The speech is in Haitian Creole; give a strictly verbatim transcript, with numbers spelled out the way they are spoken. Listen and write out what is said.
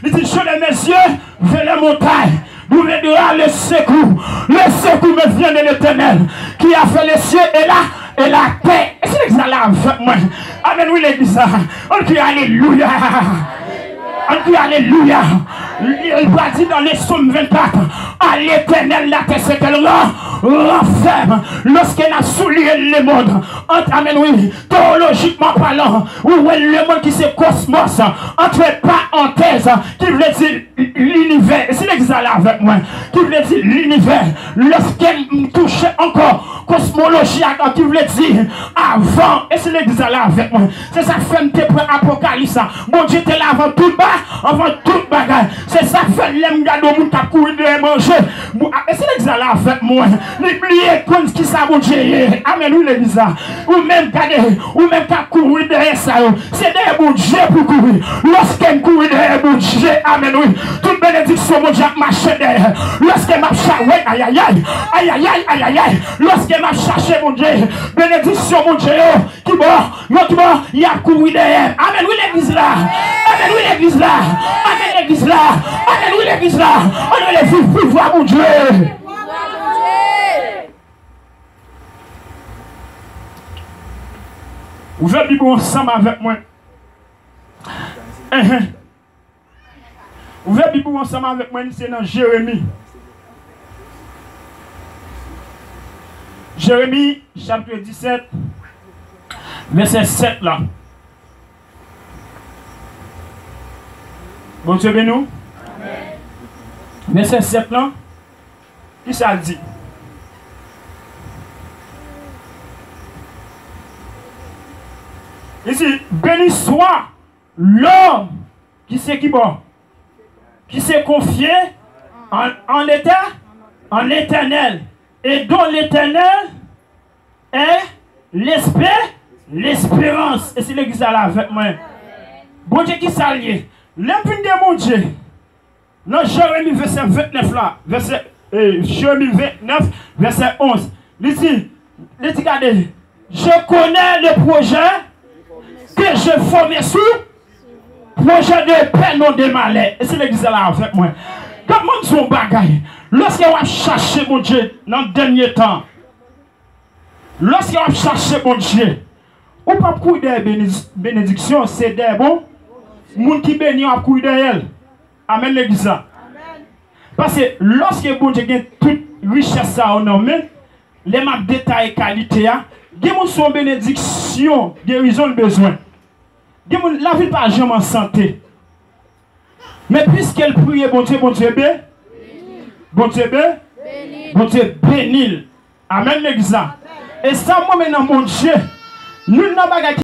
Li di, je lève mes yeux vers les montagnes. D'où viendra le secours? Le secours me vient de l'Éternel, qui a fait les cieux et la, et la terre. E si legliz la la avèk mwen? Amèn, wi, legliz la. Ann kriye alelouya. Ann kriye alelouya. Li, li va di nan le psaume vingt-quatre, à l'Éternel la terre, c'est elle rend, rend ferme. Lorsque n ap souliye lemonn, ant, amèn, wi, teyolojikman palan, ou wè lemonn ki se kosmos, entre parenthèses, ki vle di linivè. E si legliz la la avèk mwen? Ki vle di linivè. Lòske m touche ankò kosmoloji a, ki vle di avan. E si legliz la la avèk mwen? Se sa k fè m te pran Apokalis la. Bondye te la avan tout ba, avan tout bagay. Se sa k fè lè m gade yon moun k ap kouri dèyè manje, bon, a, e si legliz la la avèk mwen? Li bliye konn kisa Bondye ye. Amèn, wi, legliz la. Ou menm gade, ou menm k ap kouri dèyè sa yo. Se dèyè Bondye pou kouri. Lòske m kouri dèyè Bondye, amèn, wi, tout benediksyon Bondye ap mache dèyè. Lòske m ap cha-, wi, ayayay, ayayay, ayayay. Lòske m ap chache Bondye, benediksyon Bondye yo, ki bò, yo ki bò, y ap kouri dèyè m. Amèn, wi, legliz la. Amèn, wi, legliz la. Amèn, legliz la. Amèn, wi, legliz la. Ann rele viv pouvwa Bondye. Ouvè Bib ou ansanm avèk mwen. Enhen. Ouvè Bib ou ansanm avèk mwen, se nan Jeremi. Jeremi, chapit disèt, vèsè sèt la. Bondye beni w. Vèsè sèt la, kisa l di? Li di, béni soit l'homme qui se, ki bò, qui se confie en, en l'Éter-, en l'Éternel, et dont l'Éternel est l'espé-, l'espérance. E si legliz la la avèk mwen? Bondye, kisa l ye? Lè m vin de Bondye, nan Jeremi vèsè vennèf la, vèsè, eh, Jeremi vennèf, vèsè onz, li di, li di, gade, je connais le projet que je formé sous, projet de paix, non de malheur. E si legliz la la avèk mwen? Gad, mwen di yon bagay. Lòske w ap chache Bondye nan dènye tan, lòske w ap chache Bondye, ou p ap kouri dèyè beni-, benediksyon, se dèyè bon moun ki beni w ap kouri dèyè l. Amèn, legliz la. Paske lòske Bondye gen tout richès sa yo nan men, lè m ap detaye kalite a, gen moun se yon benediksyon, gerizon l bezwen. Gen moun, lavi l pa janm an sante. Men piske l priye Bondye, Bondye be-, Bondye be-, Bondye beni l. Amèn, legliz la. E sa m renmen nan Bondye, youn nan bagay ki